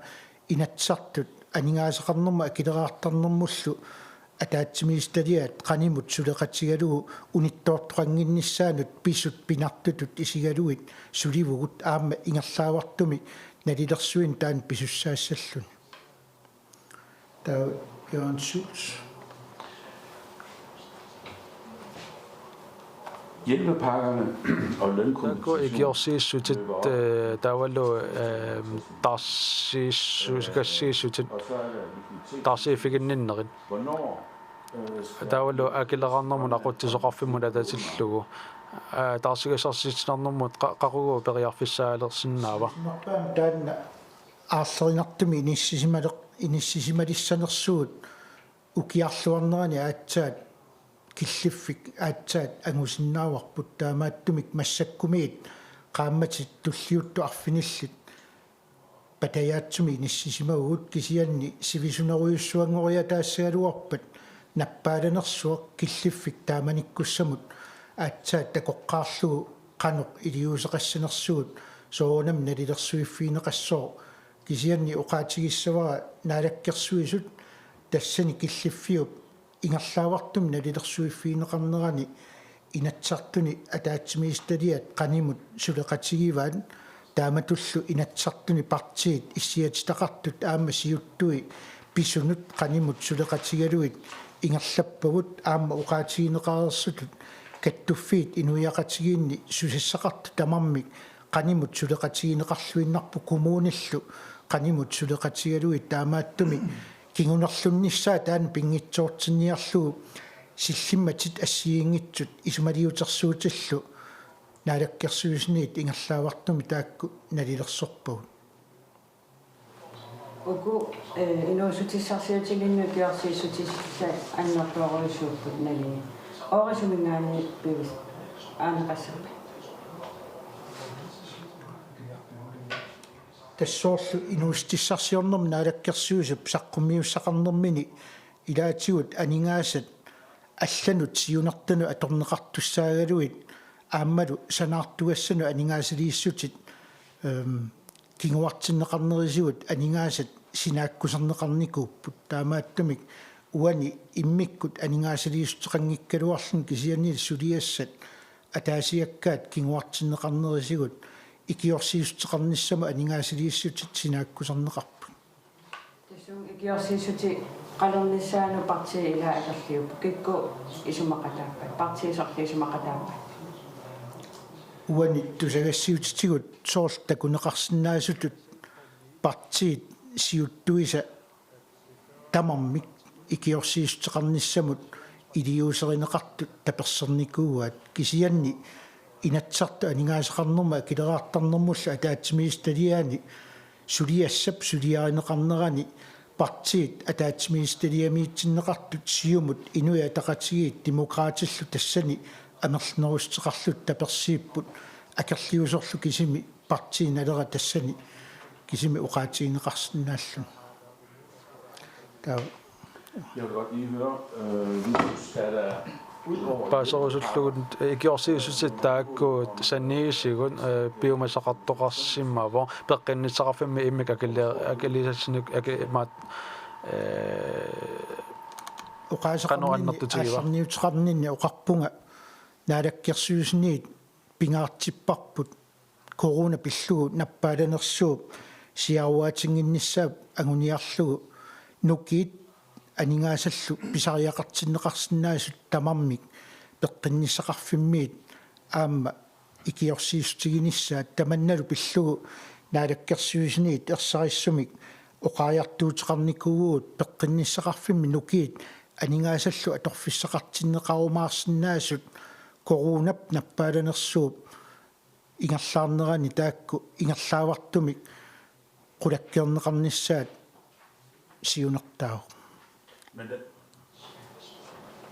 Inatsisartut aningaasaqarnermut akileraartarnermullu ataatsimiititaliat qanimut suleqatigalugu unittoortoqannginnissaannut pisut pinartutut isigalugit sulivugut aamma ingerlaavartumik nalilersuineq taanna pisussaassalluni. Taava Jørgen Schultz. Hjælpepakkerne og lønkompensation. Taakku ikiorsiissutit, øh, taavalu, øh, taarsiissukassiissutit, taarsiiffiginninnerit. Taavalu akileraarnermut aqutsisoqarfimmut atatillugu, øh, taarsigassarsiitsinermut qa-, qaqugu periarfissaalersinnaava? Taanna aarlerinartumik inissisimaleq-, inissisimalissanersugut ukiarluarnerani aatsaat killiffik aatsaat angusinnaavarput, taamaattumik massakkumiit qaammatit tulliuttut arfinillit patajaatsumik inissisimavugut, kisianni sivisunerujussuanngoriataassagaluarpat nappaalanersuaq killiffik taamanikkussamut aatsaat takoqqaarlugu qanoq iliuuseqassanersugut soorunami nalilersuiffigineqassooq. Kisianni oqaatigissavara Naalakkersuisut tassani killiffiup ingerlaavartumik nalilersuiffigineqarnerani Inatsisartuni ataatsimiititaliat qanimut suleqatigivaat, taamatullu Inatsisartuni partiit issiatitaqartut aamma siuttui pisunut qanimut suleqatigalugit ingerlappagut, aamma oqaatigineqareersutut kattuffiit inuiaqatigiinni susassaqartut tamarmik qanimut suleqatigineqarluinnarput, kommunillu qanimut suleqatigalugit. Taamaattumik kingunerlunnissaa taanna pinngitsoortinniarlugu sillimmatit assigiinngitsut, isumaliutersuutillu Naalakkersuisuniit ingerlaavartumik taakku nalilersorpagut. Uku eh, inuussutissarsiutilinnut ikiorsiissutissat annertoorujussuupput nalini. Oorisuminngaanniit pivis aaneqassappat. Tassoorlu inuussutissarsiornermi naalakkersuisup saqqummiussaqarnermini ilaatigut aningaasat allanut siunertanut atorneqartussaagaluit aammalu sanaartugassanut aningaasaliissutit ehm, kinguartinneqarnerisigut aningaasat sinaakkuserneqarnikuupput. Taamaattumik uani immikkut aningaasaliissuteqanngikkaluarluni kisianni suliassat ataasiakkaat kinguartinneqarnerisigut ikiorsiissuteqarnissamut aningaasaliissutit sinaakkuserneqarput. Tassunga ikiorsiissuteqalernissaanut partiit ilaat akerliupput. Kikkut isumaqataappat? Partiit sorliit isumaqataappat? Uani tusagassiutitigut soorlu takuneqarsinnaasutut partiit siuttuisa tamarmik ikiorsiissuteqarnissamut iliuuserineqartut tapersersornikuuaat kisianni Inatsisartut aningaasaqarnermut akileraartarnermullu ataatsimiititaliaani suliassap suliarineqarnerani partiit ataatsimiititaliamiitsinneqartut Siumut Inuit Ataqatigiit Demokraatillu tassani amerlanerussuteqarlutik tapersiipput akerliusorlu kisimi partiinalera tassani kisimi oqaatigineqarsinnaalluni. Taava. Jeg vil godt lige høre, øh, Vitus, er der udover... Paaserusullugu ikiorsiissutit taakku saniisigut piumasaqartoqarsimavoq peqqinnissaqarfimmi immikkut akili- akiliisassinnik aki- maat oqaaseqarninni aallarniuteqarninni oqarpunga naalakkersuisuniit pingaartipparput corona pillugu nappaalanersuup siaruaatinnginnissaa anguniarlugu nukiit aningaasallu pisariaqartinneqarsinnaasut tamarmik peqqinnissaqarfimmiit aamma ikiorsiissutiginissaat tamannalu pillugu naalakkersuisuniit ersarissumik oqariartuuteqarnikuuvugut peqqinnissaqarfimmi nukiit aningaasallu atorfissaqartinneqarumaarsinnaasut coronap nappaalanersuup ingerlaarnerani taakku ingerlaavartumik qulakkeerneqarnissaat siunertaavoq. Men det,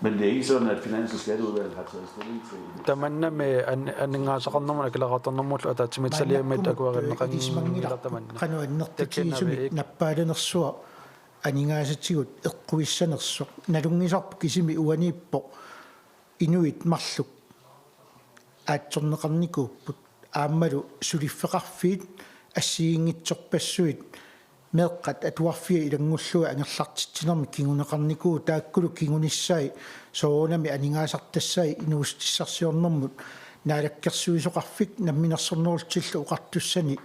men det er ikke sådan, at Finans- og Skatteudvalget har taget stilling til... Tamannami an- aningaasaqarnermut akileraartarnermullu ataatsimiititaliami akuerineqanngilaq tamanna. Qanoq annertutigisumik nappaalanersuaq aningaasatigut eqquissanersoq nalunngisarput kisimi uaniippoq inuit marluk aatsorneqarnikuupput aammalu suliffeqarfiit assigiinngitsorpassuit meeqqat atuarfiat ilanngullugit angerlartitsinermik kinguneqarnikuupput taakkulu kingunissai soorunami aningaasartassai inuussutissarsiornermut naalakkersuisoqarfik namminersornerullutillu oqartussani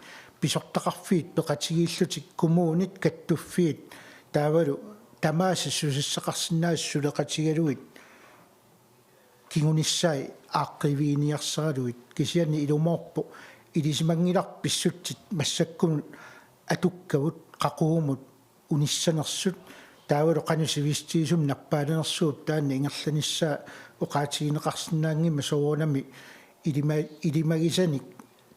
pisortaqarfiit peqatigiillutik kommunit kattuffiit taavalu tamaasa susassaqarsinnaasut suleqatigalugit kingunissai aaqqiiviginiarsaraluit kisianni ilumoorpoq ilisimanngilarput pissutsit massakkumut atukkavut qaqugumut unissanersut taavalu qanoq sivisutigisumik nappaalanersuup taanna ingerlanissaa oqaatigineqarsinnaanngimmat soorunami ilima- ilimagisanik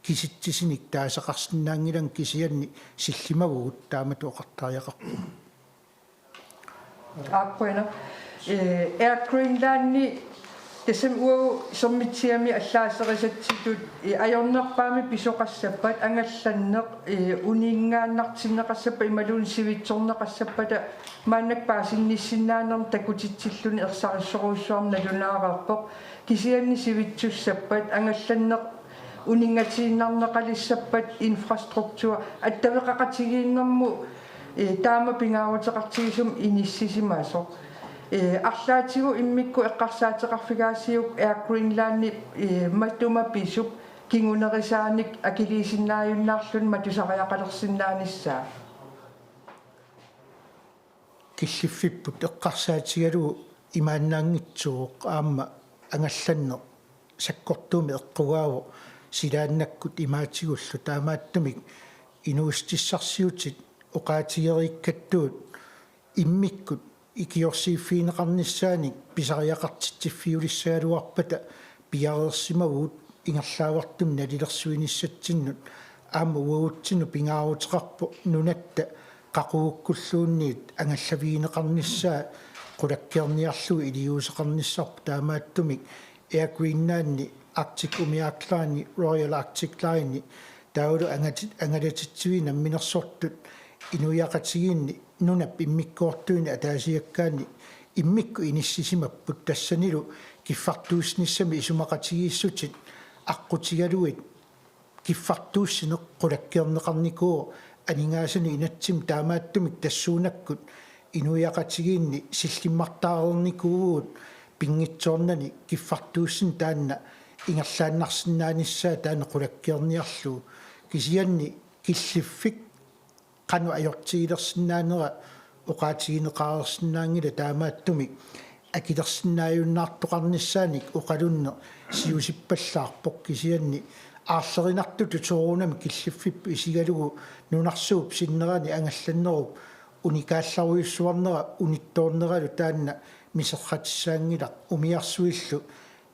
kisitsisinik taasaqarsinnaanngilanga kisianni sillimavugut taamatut oqartariaqarpugut. Aappaana. Eh, Air Greenlandi tassami uagut Sermitsiami allaaserisatsitut eh, ajornerpaamik pisoqassappat angallanneq eh, uninngaannartinneqassappat imaluunniit sivitsorneqassappata maannakkut paasinnissinnaanermut takutitsilluni ersarissorujussuarmik nalunaareerpoq kisianni sivitsussappat angallanneq uninngatiinnarneqalissappat infrastruktur attaveqaqatigiinnermut eh, taama pingaaruteqartigisumik inissisimasoq. Eh, arlaatigut immikkut eqqarsaateqarfigaasiuk Air Greenlandip eh, matuma pisup kingunerisaanik akiliisinnaajunnaarluni matusariaqalersinnaanissaa. Killiffipput eqqarsaatigalugu imaannaanngitsuuvoq aamma angallanneq sakkortuumik eqqugaavoq silaannakkut imaatigullu taamaattumik inuussutissarsiutit oqaatigeriikkattuut immikkut ikiorsiiffigineqarnissaanik pisariaqartitsiffiulissagaluarpata piareersimavugut ingerlaavartumik nalilersuinissatsinnut aamma uagutsinnut pingaaruteqarpoq nunatta qaqugukkulluunniit angallavigineqarnissaa qulakkeerniarlugu iliuuseqarnissarput. Taamaattumik Air Greenlandi, Arctic umiarklaani, Royal Arctic Line taavalu angatit-, angalatitsiviit namminersortut inuiaqatigiinni nunap immikkoortuini ataasiakkaani immikkut inissisimapput, tassanilu kiffartuussinissamik isumaqatigiissutit aqqutigalugit kiffartuussineq qulakkeerneqarnikuuvoq aningaasanut inatsimmi. Taamaattumik tassuunakkut inuiaqatigiinni sillimmartaareernikuuvugut pinngitsoornani kiffartuussineq taanna ingerlaannarsinnaanissaa taanna qulakkeerniarlugu. Kisianni killiffik qanoq ajortigilersinnaanera oqaatigineqareersinnaanngilaq, taamaattumik akilersinnaajunnaartoqarnissaanik oqalunneq siusippallaarpoq. Kisianni aarlerinartutut soorunami killiffipput isigalugu nunarsuup sinnerani angallannerup unikaallarujussuarnera unittoorneralu taanna miserratissaanngilaq. Umiarsuillu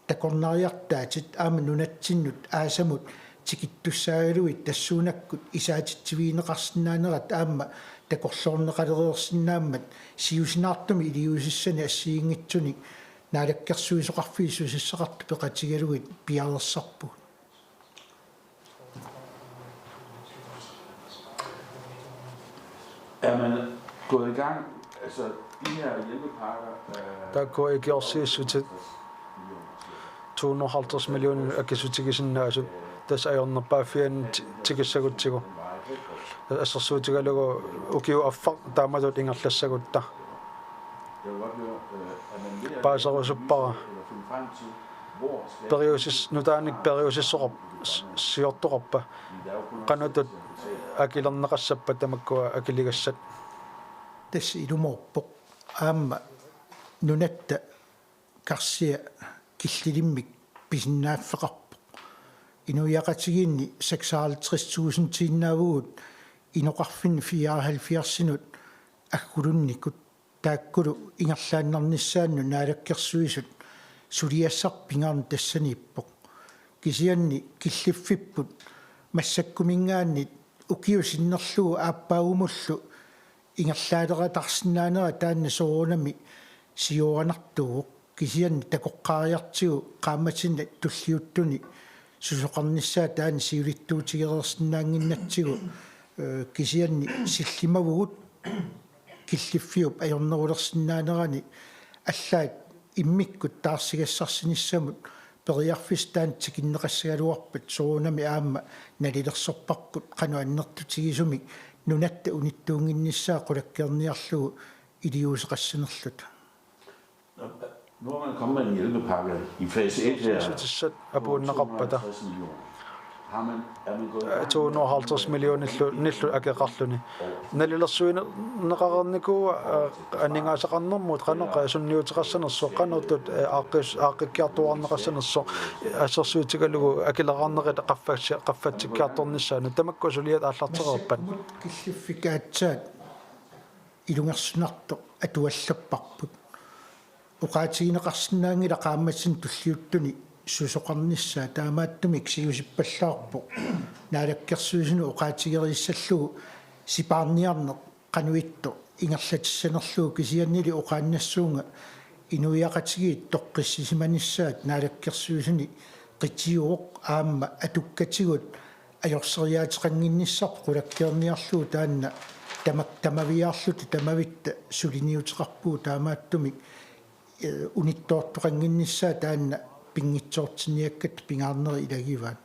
takornariartaatit aamma nunatsinnut aasamut tikittussaagaluit tassuunakkut isaatitsivigineqarsinnaanerat aamma takorloorneqalereersinnaammat siusinaartumik iliuusissanik assigiinngitsunik Naalakkersuisoqarfiit susassaqartut peqatigalugit piareersarpugut. Er man gået i gang? Altså, de her hjælpepakker... Øh, Taakku ikiorsiissutit to hundrede og halvtreds millioner akissutigisinnaasut, tassa ajornerpaaffianni ti-, tikissagutsigu. Assersuutigalugu ukiup affaq taamatut ingerlassagutta. Paaserusuppara periusis-, nutaanik periusissoqarp-, s-, siortoqarpa, qanoq ittut akilerneqassappat tamakkua akiligassat? Tassa ilumoorpoq aamma nunatta karsia killilimmik pisinnaaffeqarpoq. Inuiaqatigiinni seksoghalvtreds tusindiinnaavugut inoqarfinni fireoghalvfjerdsinut aggulunnikut, taakkulu ingerlaannarnissaannut Naalakkersuisut suliassarput pingaarneq tassaniippoq. Kisianni killiffipput massakkumiingaanniit ukiut sinnerlugit aappaagumullu ingerlaaleratarsinnaanera taanna soorunami sioranartuuvoq. Kisianni takoqqaariartigu qaammatini tulliuttuni susoqarnissaa taanna siulittuutigereersinnaannginnatsigu, ee, kisianni sillimavugut killiffiup ajornerulersinnaanerani allaat immikkut taarsigassarsinissamut periarfissaq taanna tikinneqassagaluarpat soorunami aamma nalilersorparput qanoq annertutigisumik nunatta unittuunnginnissaa qulakkeerniarlugu iliuuseqassanerluta. Nu er man kommet med en hjælpepakke i fase et her. Ikiorsiissutissat apuunneqarpata Har man, er man gået i gang med to hundrede og halvtreds millionillu nillu akeqarluni. Nalilersuineqareernikuua, eh, aningaasaqarnermut qanoq, eh, sunniuteqassanersoq, qanoq ittut, eh, aaqqis-, aaqqikkiartuaarneqassanersoq, eh, assersuutigalugu akileraarnerit qaffatsi-, qaffatsikkiartornissaannut, tamakku suliat aallartereerpat? Massakkut killiffik aatsaat ilungersunartoq atuallapparput. Oqaatigineqarsinnaanngilaq qaammatini tulliuttuni susoqarnissaa, taamaattumik siusippallaarpoq Naalakkersuisunut oqaatigeriissallugu sipaarniarneq qanoq ittoq ingerlatissanerlugu. Kisiannili oqaannassuunga inuiaqatigiit toqqissisimanissaat Naalakkersuisuni qitiuvoq, aamma atukkatigut ajorseriaateqannginnissarput qulakkeerniarlugu taanna tamak-, tamaviaarluta tamavitta suliniuteqarpugut, taamaattumik, eh, unittoortoqannginnissaa taanna pinngitsoortinniakkatta pingaarnerit ilagivaat.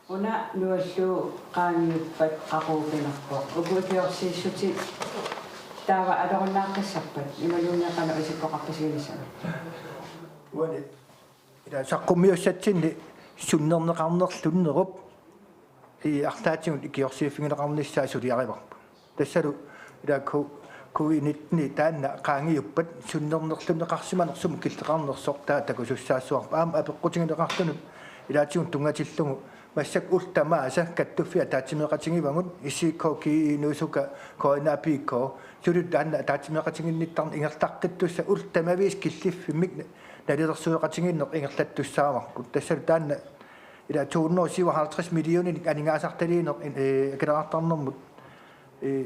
Una nuallugu qaangiuppat qaqugupinerpoq. Uku ikiorsiissutit taava atorunnaaqqissappat, imaluunniit qanoq isikkoqarpasiginissamut? Uani ila saqqummiussatsinni sunnerneqarnerlunnerup i arlaatigut ikiorsiiffigineqarnissaa suliarivarput. Tassalu ila ku-, covid nitten taanna qaangiuppat sunnernerlunneqarsimanersoq killeqarnersoq taava takusussaassuarput. Aamma apeqqutigineqartunut ilaatigut tunngatillugu massakkut ullut tamaasa kattuffiat ataatsimeeqatigivagut, S I K G I, Nuussuka, K N A P K, sulilu taanna ataatsimeeqatiginnittarneq ingerlaqqittussat ullut tamaviisa killiffimmik nalilersueqatigiinneq ingerlattussaavarput. Tassalu taanna Ila to hundrede og syvoghalvtreds millioner aningaasartaliineq, eh, akileraartarnermut, eh,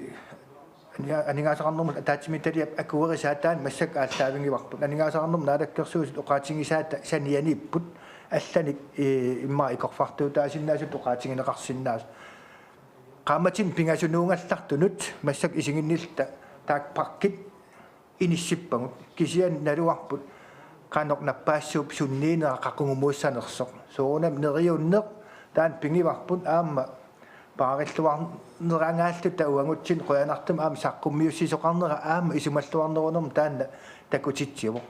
aninga-, aningaasaqarnermut ataatsimiititaliap akuerisaa taanna massakkut aallaavigivarput. Aningaasaqarnermut naalakkersuisut oqaatigisaata sanianiipput allanik, eh, immaqa ikorfartuutaasinnaasut oqaatigineqarsinnaasoq. Qaammatini pingasunuugallartunut massakkut isiginnilluta taakku pakkit inissippagut. Kisianni naluarput qanoq nappaassuup sunniinera qaqugumuussanersoq. Soorunami neriunneq taanna pigivarput aamma paarilluarnerangaalluta uagutsinnut qujanartumik aamma saqqummiussisoqarnera aamma isumalluarnerunermut taanna takutitsivoq.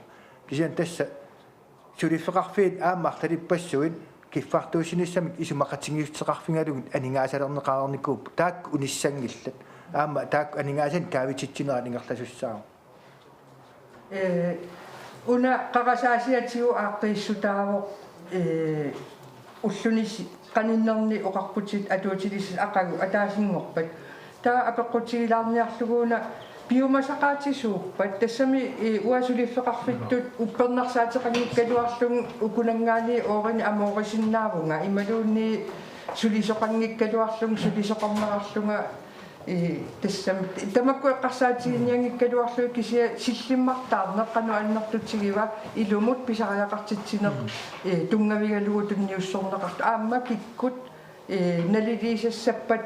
Kisianni tassa suliffeqarfiit aamma arlalippassuit kiffartuussinissamik isumaqatigiissuteqarfigalugit aningaasalerneqareernikuupput. Taakku unissanngillat. Aamma taakku aningaasanik kaavititsinerat ingerlasussaavoq. Ee, una qarasaasiatigut aaqqiissutaavoq, ee, ulluni si-, qaninnerni oqarputit atuutilissat aqagu ataasinngorpat. Taava apeqqutigilaarniarlugu una piumasaqaatisuuppat, tassami, ee, uanga suliffeqarfittut uppernarsaateqanngikkaluarlugu ukunanngaanniit oorini amoorisinnaavunga, imaluunniit sulisoqanngikkaluarlugu sulisoqarnerarlunga, ee, tassami tamakku eqqarsaatiginianngikkaluarlugit kisianni sillimmartaarneq qanoq annertutigiva ilumut pisariaqartitsineq, ee, tunngavigalugu tunniussorneqartoq aamma kikkut, ee, naliliisassappat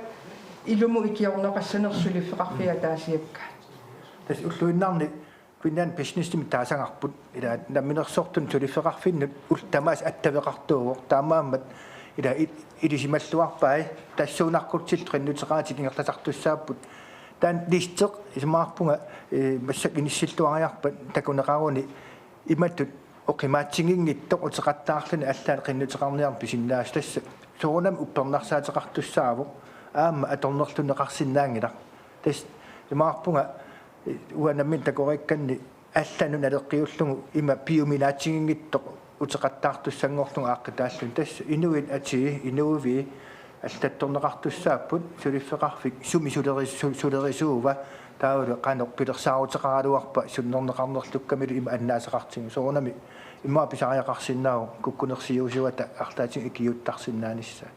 ilumut ikiorneqassanersut suliffeqarfiit ataasiakkaat. Tassa ulluinnarni Greenland Businessimik taasagarput, ila namminersortunut suliffeqarfinnut ullut tamaasa attaveqartuuvoq, taamaammat ila i-, ilisimalluarpai tassuunaqqutsillu qinnuteqaatit ingerlasartussaapput. Taanna listeq isumaqarpunga, ee, massakkut inissilluariarpat takuneqaruni imatut oqimaatsiginngitsoq uteqattaarluni allaat qinnuteqarniarneq pisinnaasoq, tassa soorunami uppernarsaateqartussaavoq aamma atornerlunneqarsinnaanngilaq. Tassa isumaqarpunga, ee, uanga nammineq takoriikkanni allanut naleqqiullugu ima piuminaatsiginngitsoq uteqattaartussanngorlugu aaqqitaalluni. Tassa inuit atii, inuuvii allattorneqartussaapput suliffeqarfik sumi suleri-, su-, sulerisuuva, taavalu qanoq pilersaaruteqaraluarpa sunnerneqarnerlukkamilu ima annaasaqartigu. Soorunami immaqa pisariaqarsinnaavoq kukkunersiuisuata arlaatigut ikiuuttarsinnaanissaat.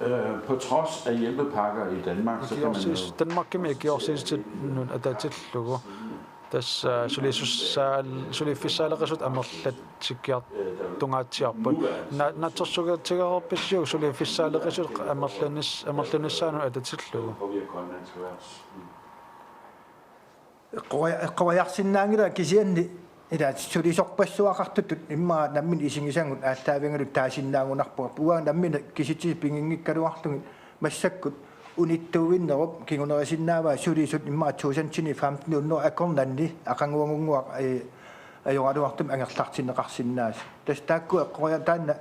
Øh, på trods af hjælpepakker i Danmark, så kan man jo... Ikiorsis-, Danmarkimi ikiorsiissutinnut atatillugu. Tassa, øh, sulisussaal-, suliffissaaleqisut amerlatsikkiartungaatsiarput. Na-, naatsorsuutigereerpassuugut suliffissaaleqisut amerlanis-, amerlanissaannut atatillugu. Eqqori-, eqqoriarsinnaanngilaq kisianni ila sulisorpassuaqartutut immaqa nammineq isigisagut aallaavigalugu taasinnaagunarpoq. Uanga nammineq kisitsisit piginngikkaluarlugit massakkut unittuuvinnerup kingunerisinnaavaa sulisut immaqa tusindinik femten hundrede akornanni aqaguagunnguaq, ee, ajoraluartumik angerlartinneqarsinnaasut. Tassa taakku eqqoriartaanna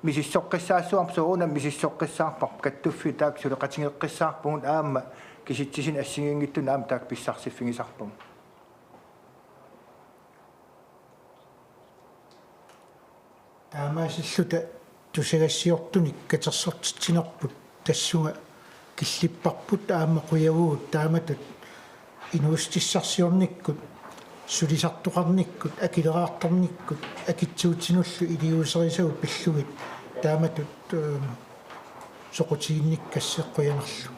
misissoqqissaassuarput, soorunami misissoqqissaarparput, kattuffiit taakku suleqatigeeqqissaarpugut aamma kisitsisinik assigiinngitsunik aamma taakku pissarsiffigisarpagut. Taamaasilluta tusagassiortunik katersortitsinerput tassunga killipparput aamma qujavugut taamatut inuussutissarsiornikkut, sulisartoqarnikkut, akileraartarnikkut akitsuutinullu iliuuserisagut pillugit taamatut, øh, soqutiginnikkassi qujanarlu.